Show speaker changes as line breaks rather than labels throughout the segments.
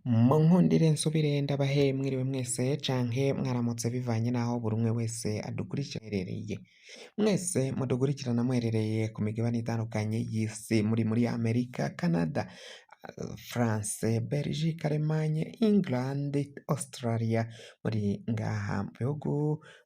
Munkundire nsubire ndabahe mwiriwe mwese canke mwaramutse bivanye n'aho buri umwe wese adukurikira aherereye. Mwese mudukurikirana muherereye ku migabane itandukanye y'isi, muri Amerika, Canada, France, Belgique, Allemagne, England, Australia, muri ngaha mu bihugu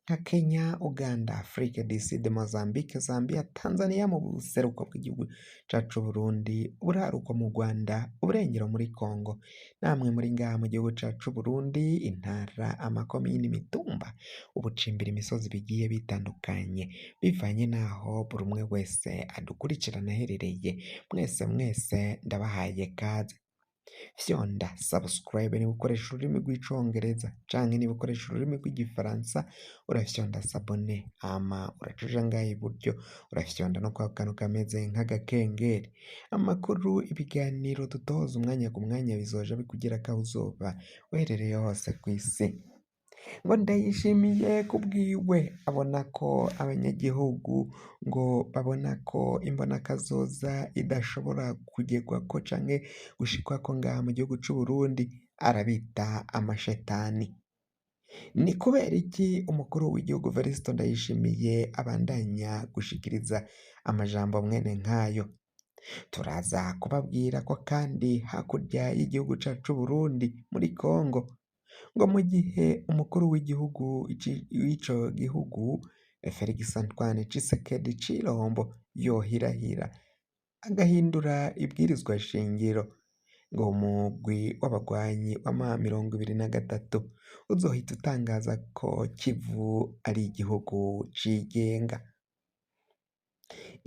nka Kenya, Uganda, Afrique du Sud, Mozambique, Zambia, Tanzania, mu buseruko bw'igihugu cacu c'Uburundi, uburaruko mu Rwanda, uburengero muri Congo, namwe muri ngaha mu gihugu cacu c'Uburundi, intara, amakomine, imitumba, ubucimbira imisozi bigiye bitandukanye, bivanye n'aho buri umwe wese adukurikirana aherereye, mwese mwese ndabahaye kaze. Fyonda subscribe niba ukoresha ururimi rw'icongereza canke niba ukoresha ururimi rw'igifaransa urafyonda s'abonner, hama uraca uja ngaha iburyo urafyonda no kwa kantu kameze nk'agakengeri. Amakuru, ibiganiro dutoza umwanya ku mwanya bizoja bikugerako aho uzoba uherereye hose kw'isi. Ngo Ndayishimiye kubwiwe abona ko abanyagihugu ngo babona ko imbonakazoza idashobora kugerwako canke gushikwako ngaha mu gihugu c'Uburundi, arabita amashetani. Ni kubera iki umukuru w'igihugu Verisito Ndayishimiye abandanya gushikiriza amajambo mwene nkayo? Turaza kubabwira ko kandi hakurya y'igihugu cacu c'Uburundi muri Congo ngo mu gihe umukuru w'igihugu w'ico gihugu Felix Antoine Tshisekedi Tshilombo yohirahira agahindura ibwirizwa shingiro, ngo umugwi w'abagwanyi w'ama 23 uzohita utangaza ko Kivu ari igihugu cigenga.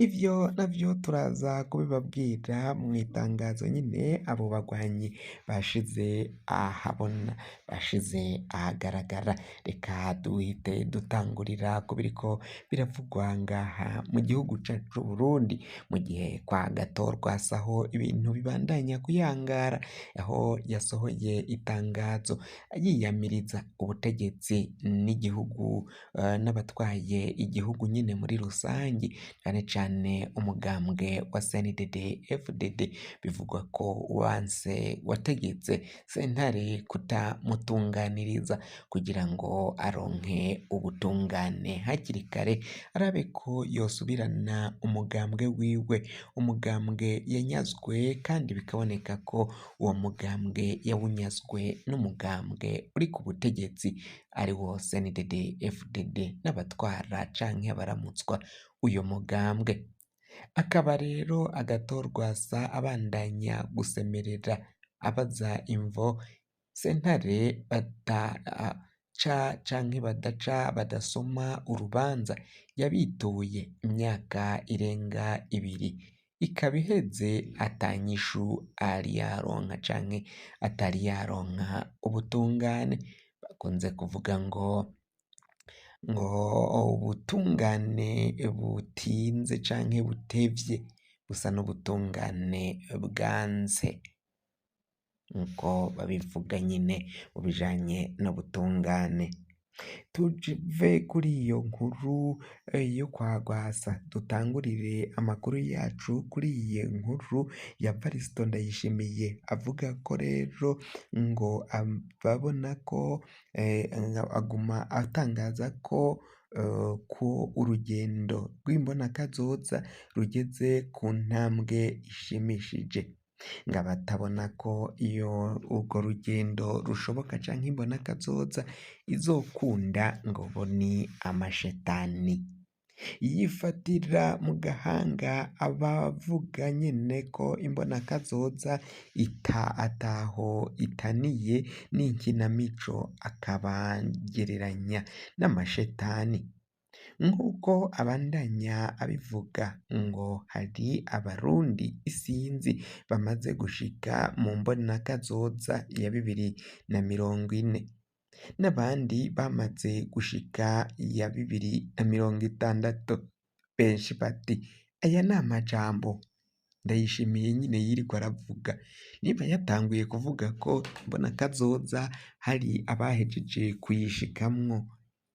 Ivyo navyo turaza kubibabwira mw'itangazo nyine abo bagwanyi bashize ahabona, bashize ahagaragara. Reka duhite dutangurira ku biriko biravugwa ngaha mu gihugu cacu c'Uburundi, mu gihe kwa Gatorwasa aho ibintu bibandanya kuyangara, aho yasohoye itangazo yiyamiriza ubutegetsi n'igihugu n'abatwaye igihugu nyine muri rusangi, cane cane umugambwe wa CNDD FDD bivugwa ko wanse wategetse sentare kutamutunganiriza kugira ngo aronke ubutungane hakiri kare, arabe ko yosubirana umugambwe wiwe, umugambwe yanyazwe kandi bikaboneka ko uwo mugambwe yawunyazwe n'umugambwe uri ku butegetsi ari wo CNDD FDD n'abatwara canke abaramutswa uyo mugambwe. Akaba rero Agatorwasa abandanya gusemerera abaza imvo sentare bataca canke badaca badasoma urubanza yabituye imyaka irenga ibiri ikaba iheze atanyishu ari yaronka canke atari yaronka ubutungane. Bakunze kuvuga ngo ubutungane butinze canke butevye busa n'ubutungane bwanze, nkuko babivuga nyine mu bijanye n'ubutungane. Tuve kuri iyo nkuru yo kwa Rwasa dutangurire amakuru yacu kuri iyi nkuru ya Varisito Ndayishimiye avuga ko rero ngo babona ko aguma atangaza ko ko urugendo rw'imbonakazoza rugeze ku ntambwe ishimishije, ngo abatabona ko iyo urwo rugendo rushoboka canke imbonakazoza izokunda ngo bo ni amashetani. Yifatira mu gahanga abavuga nyene ko imbonakazoza ataho itaniye n'inkinamico, akabagereranya n'amashetani. Nk'uko abandanya abivuga ngo hari abarundi isinzi bamaze gushika mu mbonakazoza ya 2040, n'abandi bamaze gushika iya 2060. Benshi bati aya ni amajambo Ndayishimiye nyine yirirwa aravuga, niba yatanguye kuvuga ko imbonakazoza hari abahejeje kuyishikamwo,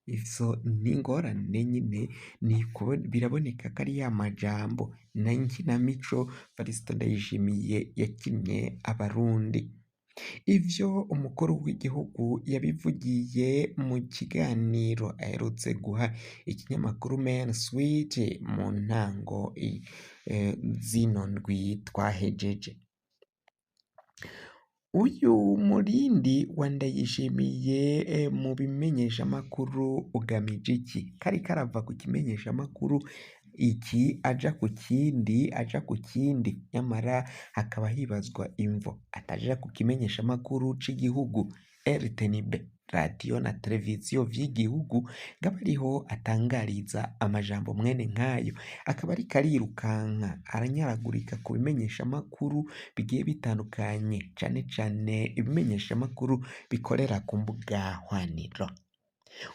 ivyo ni ingorane nyine, biraboneka ko ari ya majambo na nkinamico Varisito Ndayishimiye yakinye abarundi. Ivyo umukuru w'igihugu yabivugiye mu kiganiro aherutse guha ikinyamakuru Men Sweet mu ntango zino ndwi twahejeje. Uyu murindi wa Ndayishimiye mu bimenyeshamakuru ugamije iki? Kari karava ku kimenyeshamakuru iki aja ku kindi aja ku kindi, nyamara hakaba hibazwa imvo ataja ku kimenyeshamakuru c'igihugu RTNB, radiyo na televiziyo vy'igihugu, ngo abe ariho atangariza amajambo mwene nkayo, akaba ariko arirukanka aranyaragurika ku bimenyeshamakuru bigiye bitandukanye, cane cane ibimenyeshamakuru bikorera ku mbuga hwaniro.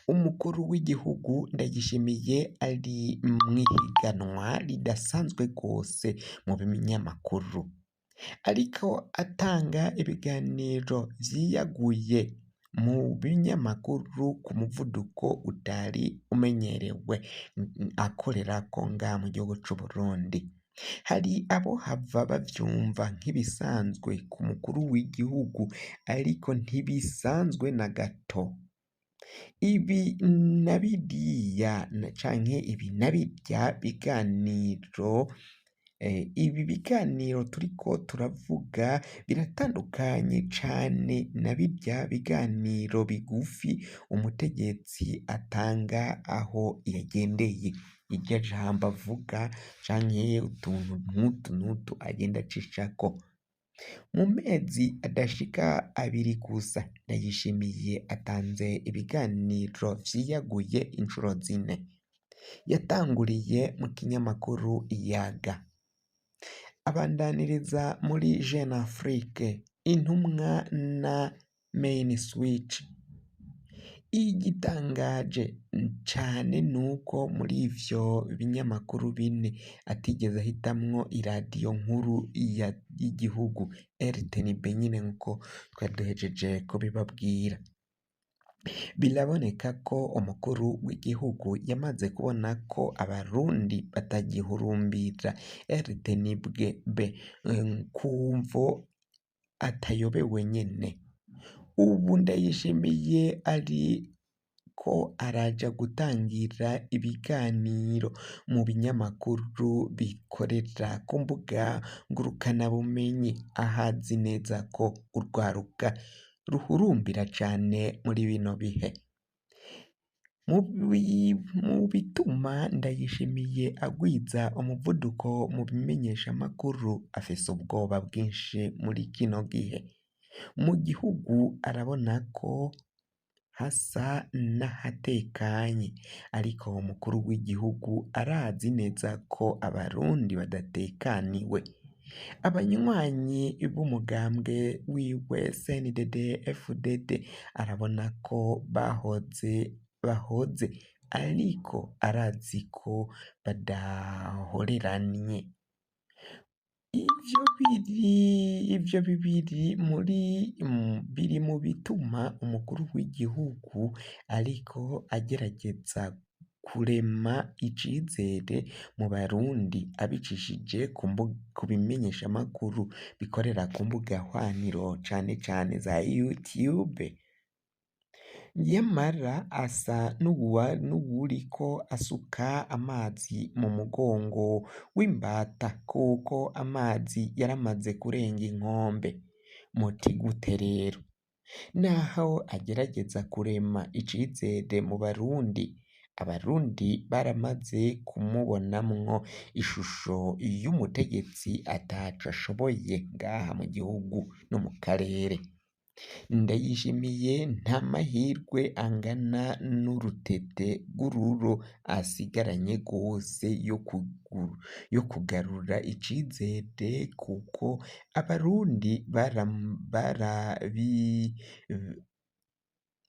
Umukuru w'igihugu Ndayishimiye ari mw'ihiganwa ridasanzwe rwose mu binyamakuru, ariko atanga ibiganiro vyiyaguye mu binyamakuru ku muvuduko utari umenyerewe akorerako ngaha mu gihugu c'Uburundi. Hari abohava bavyumva nk'ibisanzwe ku mukuru w'igihugu, ariko ntibisanzwe na gato. Ibi na biriya canke ibi na birya biganiro, ibi biganiro turiko turavuga biratandukanye cane na birya biganiro bigufi umutegetsi atanga aho yagendeye. Iryo jambo avuga canke utuntu nk'utu n'utu agenda acishako. Mu mezi adashika abiri gusa, Ndayishimiye atanze ibiganiro vyiyaguye incuro zine. Yatanguriye mu kinyamakuru Iyaga, abandaniriza muri Jeune Afrique, Intumwa na Main Switch. Igitangaje cane nuko muri ivyo binyamakuru bine atigeze ahitamwo iradiyo nkuru y'igihugu RTNB nyene nkuko twari duhejeje kubibabwira. Biraboneka ko umukuru w'igihugu yamaze kubona ko abarundi batagihurumbira RTNB kumvo atayobewe nyene. Ubu Ndayishimiye ariko araja gutangira ibiganiro mu binyamakuru bikorera ku mbuga ngurukanabumenyi, aho azi neza ko urwaruka ruhurumbira cane muri bino bihe. Mu bituma Ndayishimiye agwiza umuvuduko mu bimenyeshamakuru, afise ubwoba bwinshi muri kino gihe. Mu gihugu arabona ko hasa n'ahatekanye, ariko umukuru w'igihugu arazi neza ko abarundi badatekaniwe. Abanywanyi b'umugambwe wiwe CNDD FDD arabona ko bahoze, ariko arazi ko badahoreranye. Ivyo bibiri muri biri mu bituma umukuru w'igihugu ariko agerageza kurema icizere mu barundi abicishije ku bimenyeshamakuru bikorera ku mbuga hwaniro cane cane za YouTube. Nyamara asa n'uwuriko asuka amazi mu mugongo w'imbata, kuko amazi yaramaze kurenga inkombe. Muti gute rero? Naho agerageza kurema icizere mu barundi, abarundi baramaze kumubonamwo ishusho y'umutegetsi ataco ashoboye ngaha mu gihugu no mu karere. Ndayishimiye nta mahirwe angana n'urutete rw'ururo asigaranye rwose yo kugarura icizere, kuko abarundi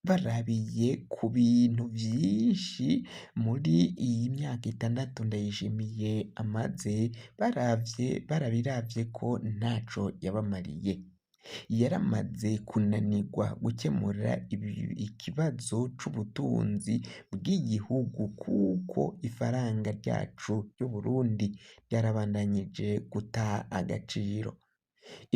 barabiye ku bintu vyinshi muri iyi myaka 6 Ndayishimiye amaze, barabiravye ko ntaco yabamariye. Yaramaze kunanirwa gukemura ikibazo c'ubutunzi bw'igihugu, kuko ifaranga ryacu ry'Uburundi ryarabandanyije guta agaciro.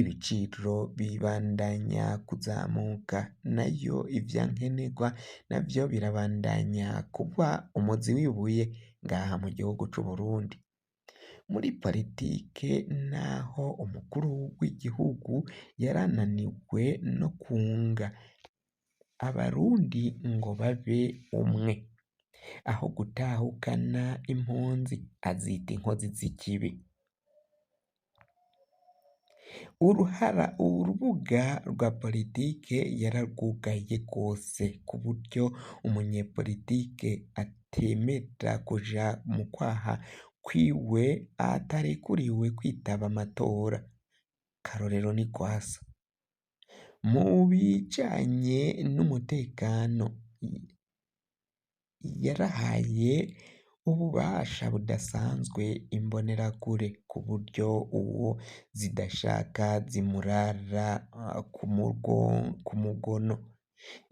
Ibiciro bibandanya kuzamuka, nayo ivyankenerwa navyo birabandanya kuba umuzi w'ibuye ngaha mu gihugu c'Uburundi. Muri politike naho umukuru w'igihugu yarananiwe no kunga abarundi ngo babe umwe, aho gutahukana impunzi azita inkozi z'ikibi. Uruhara urubuga rwa politike yararwugaye rwose ku buryo umunyepolitike atemera kuja mu kwaha kwiwe atarekuriwe kwitaba amatora. Karorero ni Rwasa. Mu bijanye n'umutekano yarahaye ububasha budasanzwe imbonerakure ku buryo uwo zidashaka zimurara ku mugono.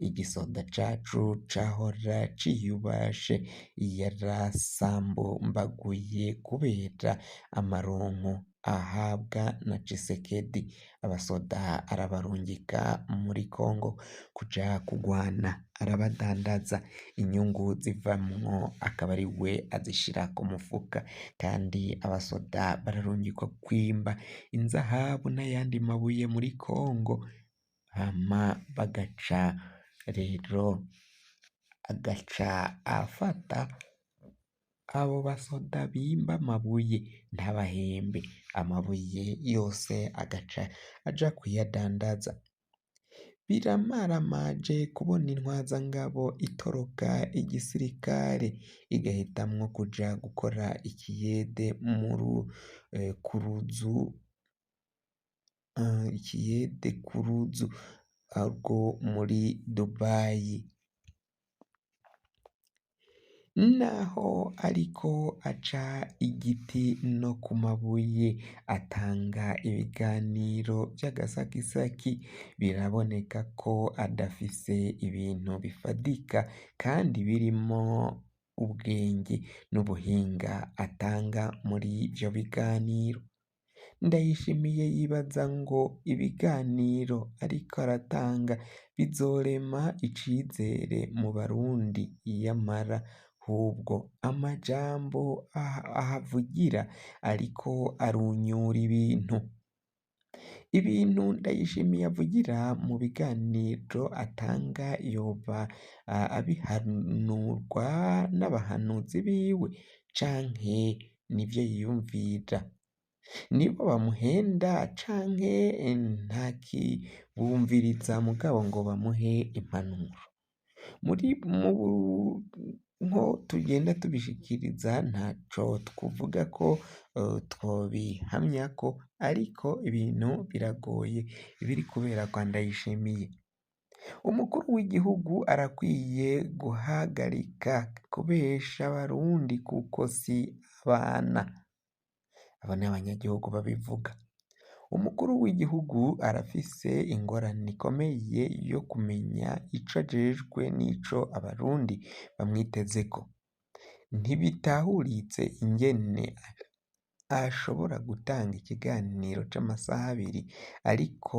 Igisoda cacu cahora ciyubashe yarasambambaguye kubera amaronko ahabwa na Tshisekedi. Abasoda arabarungika muri Kongo kuja kugwana, arabadandaza, inyungu zivamwo akaba ari we azishira ku mufuka, kandi abasoda bararungikwa kwimba inzahabu n'ayandi mabuye muri Kongo, hama bagaca rero agaca afata abo basoda bimba amabuye ntabahembe, amabuye yose agaca aja kuyadandaza. Biramaramaje kubona intwazangabo itoroka igisirikare igahitamwo kuja gukora ikiyede kuruzu ikiyede kuruzu rwo muri Dubayi. Naho ariko aca igiti no ku mabuye atanga ibiganiro vy'agasakisaki, biraboneka ko adafise ibintu bifadika kandi birimwo ubwenge n'ubuhinga atanga muri ivyo biganiro. Ndayishimiye yibaza ngo ibiganiro ariko aratanga bizorema icizere mu barundi, yamara ahubwo amajambo ahavugira ariko arunyura ibintu. Ibintu Ndayishimiye avugira mu biganiro atanga yoba abihanurwa n'abahanuzi biwe canke nivyo yiyumvira? Nibo bamuhenda canke ntakibumviriza mugabo ngo bamuhe impanuro? Muri mu nko tugenda tubishikiriza ntaco twovuga ko twobihamyako, ariko ibintu biragoye ibiri kubera kwa Ndayishimiye. Umukuru w'igihugu arakwiye guhagarika kubesha abarundi kuko si abana. Abo ni abanyagihugu babivuga. Umukuru w'igihugu arafise ingorane ikomeye yo kumenya ico ajejwe n'ico abarundi bamwitezeko. Ntibitahuritse ingene ashobora gutanga ikiganiro c'amasaha abiri ariko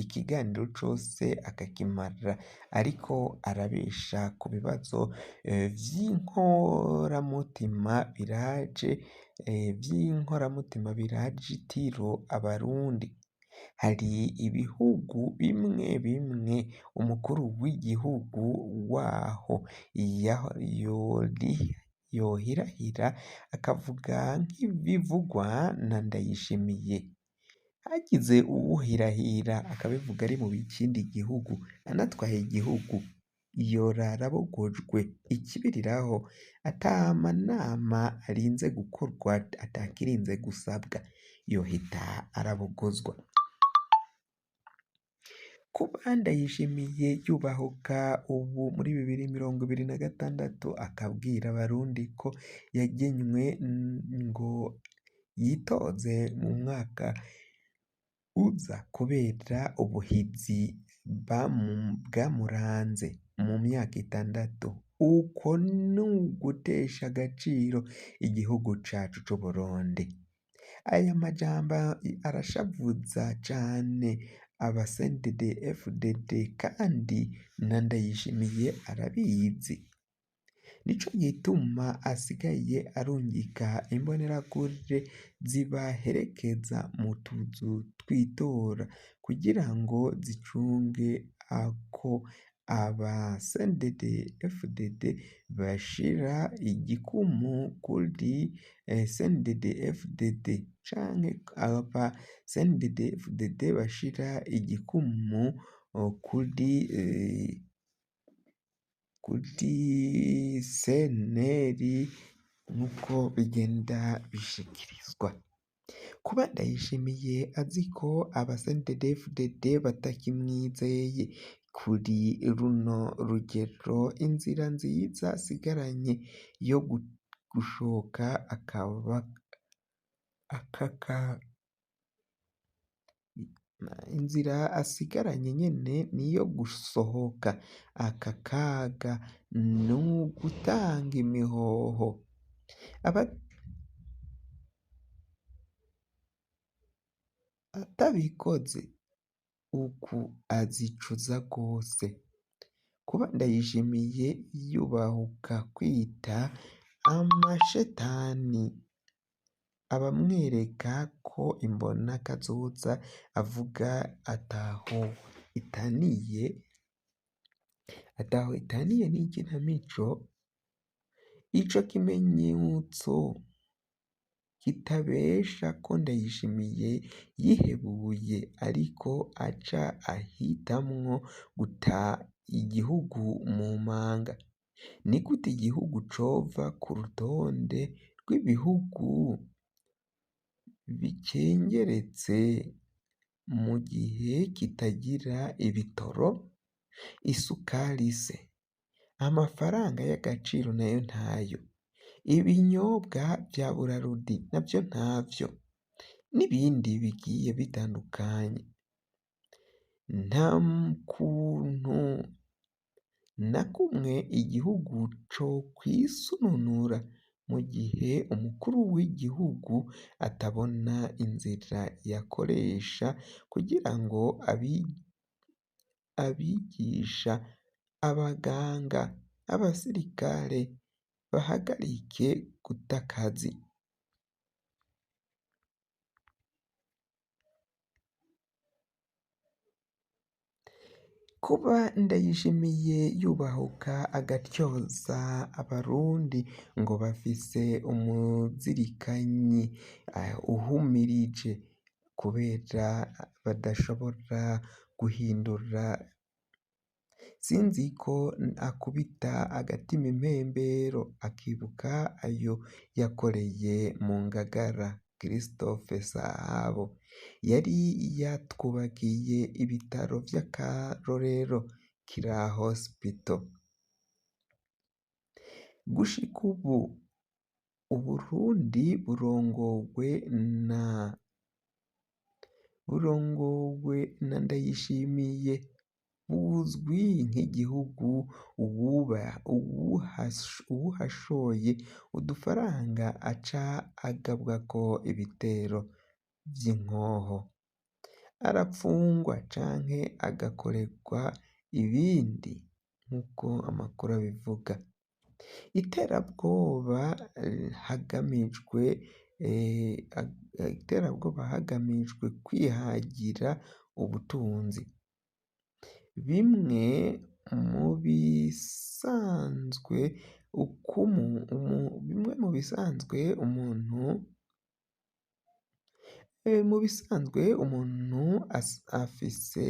ikiganiro cose akakimara ariko arabesha ku bibazo vy'inkoramutima biraje vy'inkoramutima biraje itiro abarundi. Hari ibihugu bimwe bimwe umukuru w'igihugu waho yohirahira akavuga nk'ibivugwa na Ndayishimiye. Hagize uwuhirahira akabivuga ari mu kindi gihugu anatwaye igihugu, yorara abogojwe ikibiriraho ata manama arinze gukorwa atakirinze gusabwa, yohita arabogozwa. Kuba Ndayishimiye yubahuka ubu muri 2026 akabwira abarundi ko yagenywe ngo yitoze mu mwaka uza kubera ubuhizi bwamuranze mu myaka 6, uko n'ugutesha agaciro igihugu cacu c'Uburundi. Aya majambo arashavuza cane aba CNDD-FDD kandi na Ndayishimiye arabizi. Nico gituma asigaye arungika imbonerakure zibaherekeza mu tuzu tw'itora kugira ngo zicunge ako aba CNDD-FDD bashira igikumu kuri CNDD-FDD canke aba CNDD-FDD bashira igikumu kuri senteri nkuko bigenda bishikirizwa. Kuba Ndayishimiye azi ko aba CNDD-FDD batakimwizeye kuri runo rugero, inzira nziza asigaranye yo gushoka akaba akaka inzira asigaranye nyene niyo gusohoka aka kaga n'ugutanga imihoho. Atabikoze uku azicuza gose. Kuba Ndayishimiye yubahuka kwita amashetani abamwereka ko imbona kazoza avuga ataho itaniye n'ikinamico, ico kimenyetso kitabesha ko Ndayishimiye yihebuye ariko aca ahitamwo guta igihugu mu manga. Ni gute igihugu cova ku rutonde rw'ibihugu bikengeretse mu gihe kitagira ibitoro, isukari se, amafaranga y'agaciro nayo ntayo, ibinyobwa vya Burarudi navyo ntavyo, n'ibindi bigiye bitandukanye. Nta kuntu na kumwe igihugu co kwisununura mu gihe umukuru w'igihugu atabona inzira yakoresha kugira ngo abigisha, abaganga, abasirikare bahagarike guta akazi. Kuba Ndayishimiye yubahuka agatyoza abarundi ngo bafise umuzirikanyi uhumirije kubera badashobora guhindura, sinzi ko akubita agatima impembero akibuka ayo yakoreye mu Ngagara Christophe Sahabo yari yatwubakiye ibitaro vy'akarorero Kira Hospital. Gushika ubu Uburundi burongowe na Ndayishimiye buzwi nk'igihugu uwuhashoye udufaranga aca agabwako ibitero vy'inkoho, arapfungwa canke agakorerwa ibindi nkuko amakuru abivuga. Iterabwoba hagamijwe kwihagira ubutunzi. Bimwe mu bisanzwe umuntu afise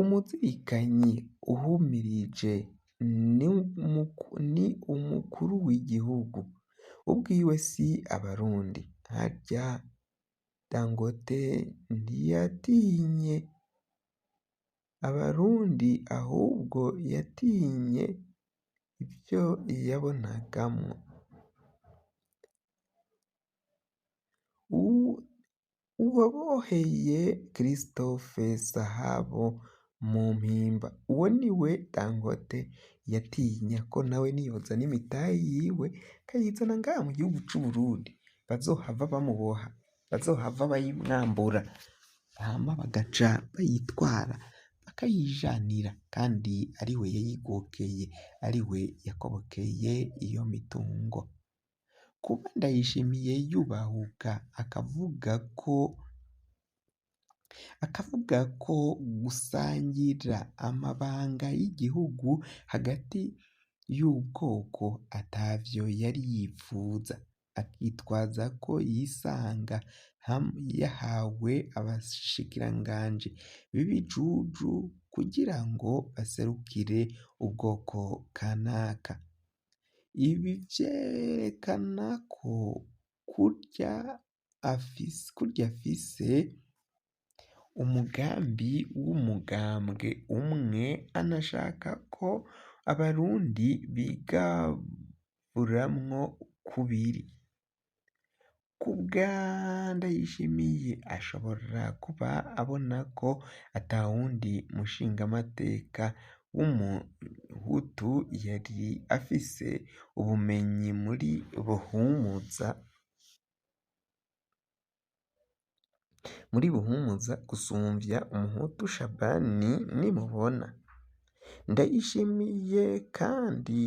umuzirikanyi uhumirije ni umukuru w'igihugu ubwiwe si abarundi. Harya Dangote ntiyatinye abarundi ahubwo yatinye ivyo yabonagamwo. Uwaboheye Christophe Sahabo mu mpimba uwo niwe Dangote yatinya ko nawe niyozana imitahe yiwe akayizana ngaha mu gihugu c'Uburundi. bazohava bamuboha, bazohava bayimwambura, hama bagaca bayitwara bakayijanira, kandi ariwe yayigokeye, ariwe yakobokeye iyo mitungo. Kuba Ndayishimiye yubahuka akavuga ko gusangira amabanga y'igihugu hagati y'ubwoko atavyo yari yipfuza, akitwaza ko yisanga yahawe abashikiranganji b'ibijuju kugira ngo baserukire ubwoko kanaka. Ibi vyerekana ko kurya afise umugambi w'umugambwe umwe, anashaka ko abarundi bigaburamwo kubiri. Kubwa Ndayishimiye ashobora kuba abona ko atawundi mushingamateka w'umuhutu yari afise ubumenyi muri Buhumuza gusumvya umuhutu Shabani Nimubona. Ndayishimiye kandi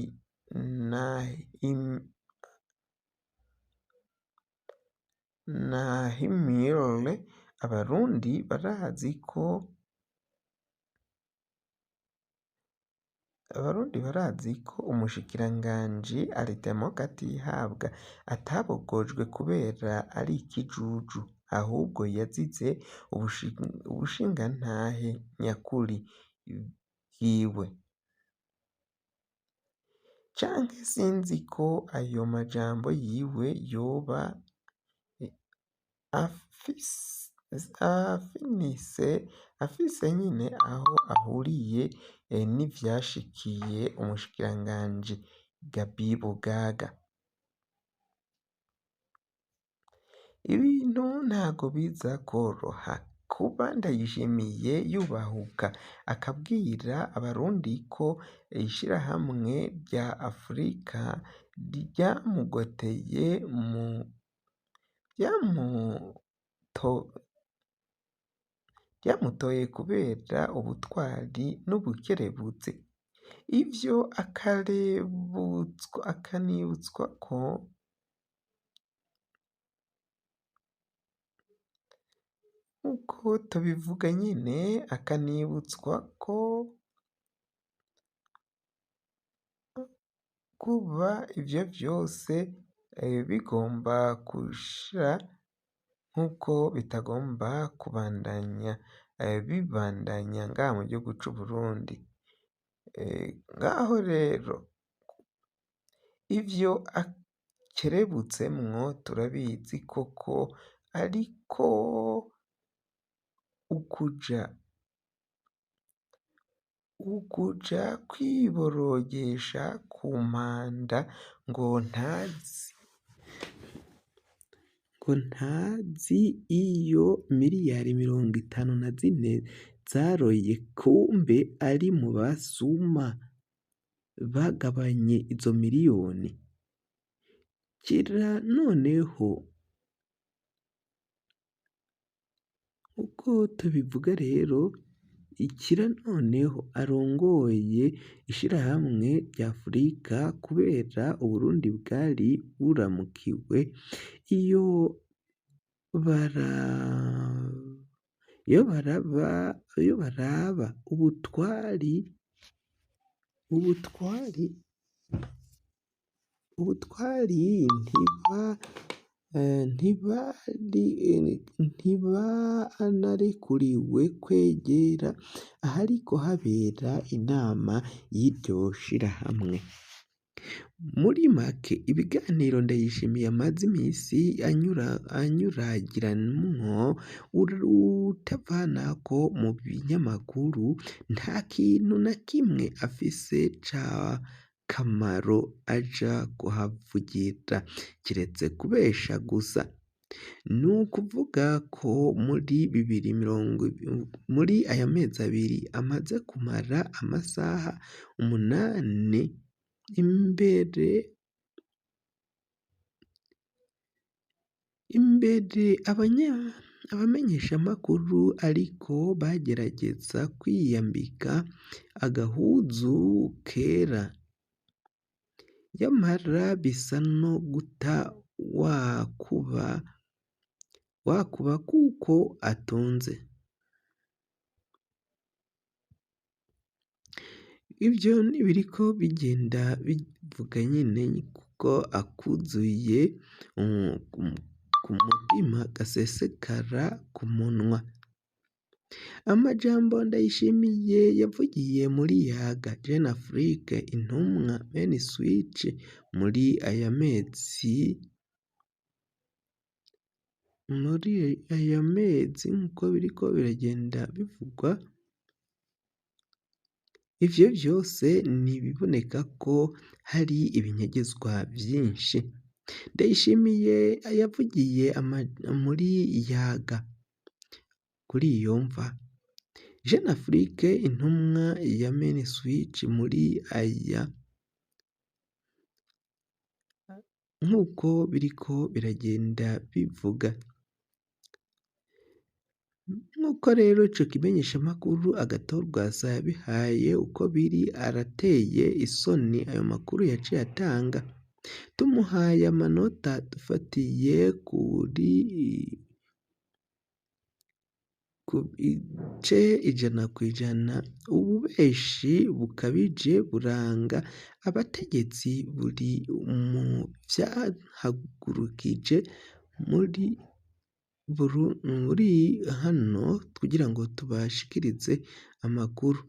nahimire abarundi barazi ko umushikiranganji Aritemo Katihabwa atabogojwe kubera ari ikijuju, ahubwo yazize ubushingantahe nyakuri bwiwe. Canke sinzi ko ayo majambo yiwe yoba afise nyene aho ahuriye n'ivyashikiye umushikiranganji Gabi Bugaga. Ibintu ntago biza kworoha. Kuba Ndayishimiye yubahuka akabwira abarundi ko ishirahamwe rya Afurika ryamugoteye ryamutoye kubera ubutwari n'ubukerebutsi, ivyo akanibutswa ko nkuko tubivuga nyene, akanibutswa ko kuba ivyo vyose bigomba gushira nkuko bitagomba kubandanya bibandanya ngaha mu gihugu c'Uburundi. Ngaho rero ivyo akerebutsemwo turabizi koko, ariko ukuja kwiborogesha ku mpanda ngo ntazi iyo miliyari 54 zaroye, kumbe ari mu basuma bagabanye izo miliyoni. Kira noneho uko tubivuga rero, ikira noneho arongoye ishirahamwe rya Afurika kubera Uburundi bwari buramukiwe, iyo baraba ubutwari ntibanarekuriwe kwegera ahariko habera inama y'iryo shirahamwe. Muri make ibiganiro Ndayishimiye amaze imisi anyuragiramwo utavanako mu binyamakuru, nta kintu na kimwe afise c'akamaro aja kuhavugira kiretse kubesha gusa. Ni ukuvuga ko muri aya mezi abiri amaze kumara amasaha 8 imbere
Imbere abamenyeshamakuru ariko bagerageza kwiyambika agahuzu kera, yamara bisa no guta wakuba kuko atunze. Ivyo nibiriko bigenda bivuga nyene kuko akuzuye ku mutima gasesekara ku munwa. Amajambo Ndayishimiye yavugiye muri Yaga Jeune Afrique intumwa Men Switch muri aya mezi nkuko biriko biragenda bivugwa, ivyo vyose nibiboneka ko hari ibinyegezwa vyinshi. Ndayishimiye yavugiye muri Yaga kuri iyo mva. Jeune Afrique intumwa ya Men Switch muri aya nkuko biriko biragenda bivuga. Nkuko rero ico kimenyeshamakuru Agathon-Rwasa yabihaye uko biri arateye isoni ayo makuru yaciye atanga. Tumuhaye amanota dufatiye ku bice 100%, ububeshi bukabije buranga abategetsi buri mu vyahagurukije muri hano kugira ngo tubashikirize amakuru.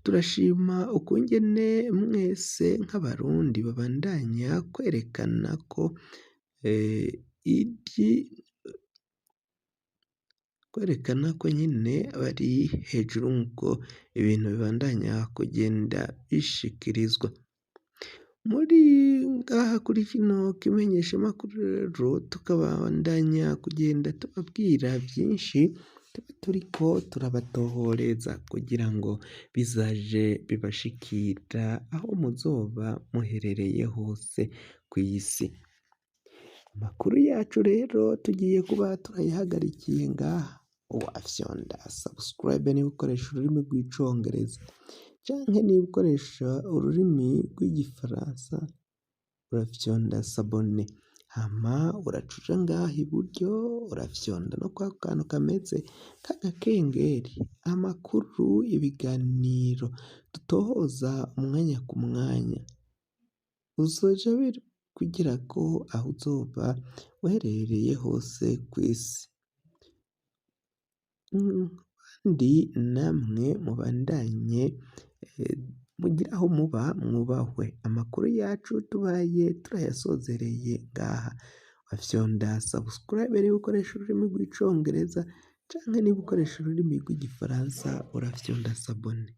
Turashima ukungene mwese nk'abarundi babandanya kwerekana ko nyene bari hejuru nkuko ibintu bibandanya kugenda bishikirizwa. Muri ngaha kuri kino kimenyeshamakuru rero tukabandanya kugenda tubabwira vyinshi tuba turiko turabatohoreza kugira ngo bizaje bibashikira aho muzoba muherereye hose kw'isi. Amakuru yacu rero tugiye kuba turayihagarikiye ngaha. Wafyonda subscribe niba ukoresha ururimi rw'icongereza canke niba ukoresha ururimi rw'igifaransa urafyonda s'abonner, hama uraca uja ngaha iburyo urafyonda no kwako kantu kameze nk'agakengeri. Amakuru, ibiganiro dutohoza umwanya ku mwanya uzoja bikugirako aho uzoba uherereye hose kw'isi. Kandi namwe mubandanye mugire aho muba mwubahwe. Amakuru yacu tubaye turayasozereye ngaha. Wafyonda subscribe niba ukoresha ururimi rw'icongereza canke niba ukoresha ururimi rw'igifaransa urafyonda s'abonner.